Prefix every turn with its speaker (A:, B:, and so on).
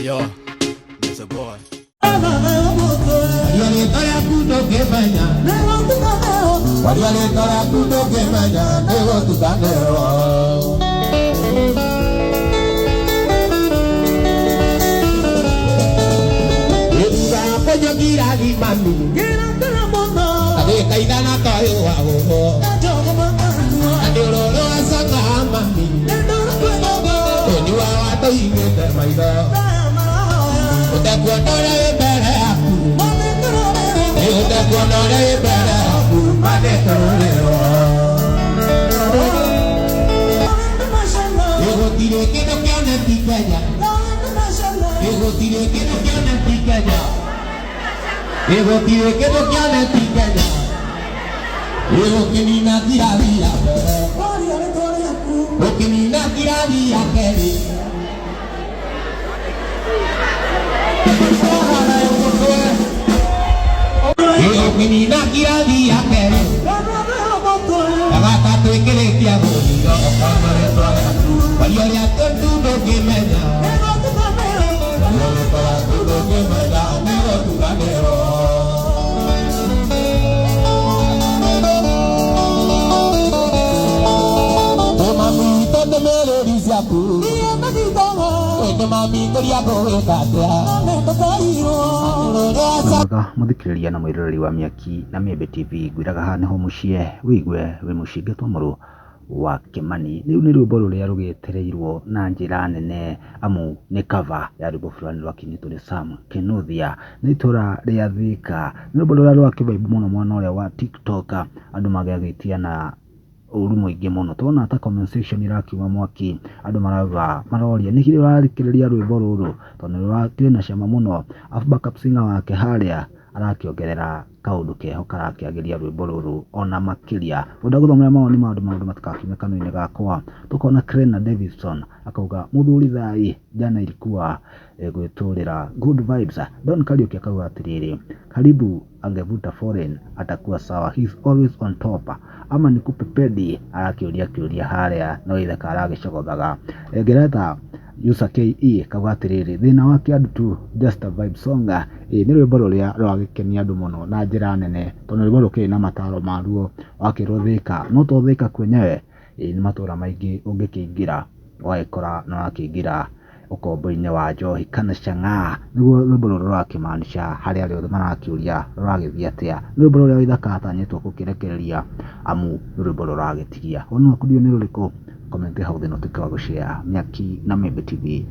A: Yo, it's a boy.
B: Waria rĩtwa rĩaku ndũngĩmenya, waria rĩtwa rĩaku ndũngĩmenya, nĩgũtukanĩrwo. Ĩthutha kũnyua ngirathi mami, agĩkaigana toyũ wa gũkũ, na nĩ ũrũrũ wa canga mami, ũnyua wa tũigĩte maitho, ũtekuona ũrĩa wĩ mbere yaku, ĩ ũtekuona ũrĩa wĩ mbere yaku, manĩtũrĩrwo. Ĩ gũtirĩ kĩndũ kĩoneti Kenya, ĩ gũtirĩ kĩndũ kĩoneti Kenya, ĩ gũtirĩ kĩndũ kĩoneti Kenya, ĩ ũkĩnina ngirathi ya mbere, ũkĩnina ngirathi ya kerĩ. Ĩ ũkĩnina ngirathi ya kerĩ, ya gatatũ ĩkĩrĩkia gũthira, ũkona rĩtwa rĩaku, waria ũrĩa tu ndũngĩmenya, waria rĩtwa rĩaku ndũngĩmenya, nĩgũtukanĩrwo. Ĩ mami tondũ ciaku, ĩndĩ mami ngũria ngũgĩka atĩa,
C: Mwega mũthikĩrĩria na mwĩroreri wa Mĩaki na Mĩembe TV, ngwĩraga haha nĩho mũciĩ wĩigue wĩ mũciĩ ngetwo mũrũ wa Kĩmani. Rĩu nĩ rwĩmbo rũrĩa rũgĩetereirwo na njĩra nene amu nĩ cover ya rwĩmbo fulani rwakĩinĩtwo nĩ Sam Kĩnuthia nĩ itũra rĩa Thika. Nĩ rwĩmbo rũrĩa rwakĩvibe mũno mwena ũrĩa wa TikTok, andũ magagĩtia na ũru mũingĩ mũno. Tuona ta comment section irakiuma mwaki, andũ marauga maroria nĩkĩ ũrathikĩrĩria rwĩmbo rũrũ tondũ nĩ rwakĩrĩ na cama mũno. Arabu backup singer wake harĩa arakĩongerera kaũndũ keho karakĩagĩria rwĩmbo rũrũ ona makĩria. Ngwenda gũthomera mawoni ma andũ maũndũ matikakiume kanua-inĩ gakwa. Tũkona Krena Davidson akauga mũthuri thai jana ilikuwa gwĩtũrĩra good vibes. Don Kariuki akauga atĩrĩrĩ, karibu angevuta foreign atakuwa sawa, he's always on top. Ama nikupe pedi, arakĩũria kĩũria harĩa no ithaka aragĩcogothaga. Ngeretha User KE kauga atĩrĩrĩ, thĩna wake andũ tu just a vibe song. Ĩ nĩ rwĩmbo rũrĩa rũragĩkenia andũ mũno na njĩra nene tondũ rwĩmbo rũkĩrĩ na mataro maruo wakĩrwo Thika, no to Thika kwenyewe, ĩ nĩ matũra maingĩ ũngĩkĩingĩra ũgagĩkora nĩ wakĩingĩra ũkombo-inĩ wa njohi kana chang'aa. Nĩguo rwĩmbo rũrũ rũrakĩmaanisha harĩ arĩa othe marakĩũria rũragĩthiĩ atĩa. Nĩ rwĩmbo rũrĩa Waithaka atanyĩtwo gũkĩrekereria amu nĩ rwĩmbo rũragĩtigia. Woni waku ndiũĩ nĩ rũrĩkũ? Comment hau thĩ na ũtuĩke wa gũshare. Mĩaki na Mĩembe TV.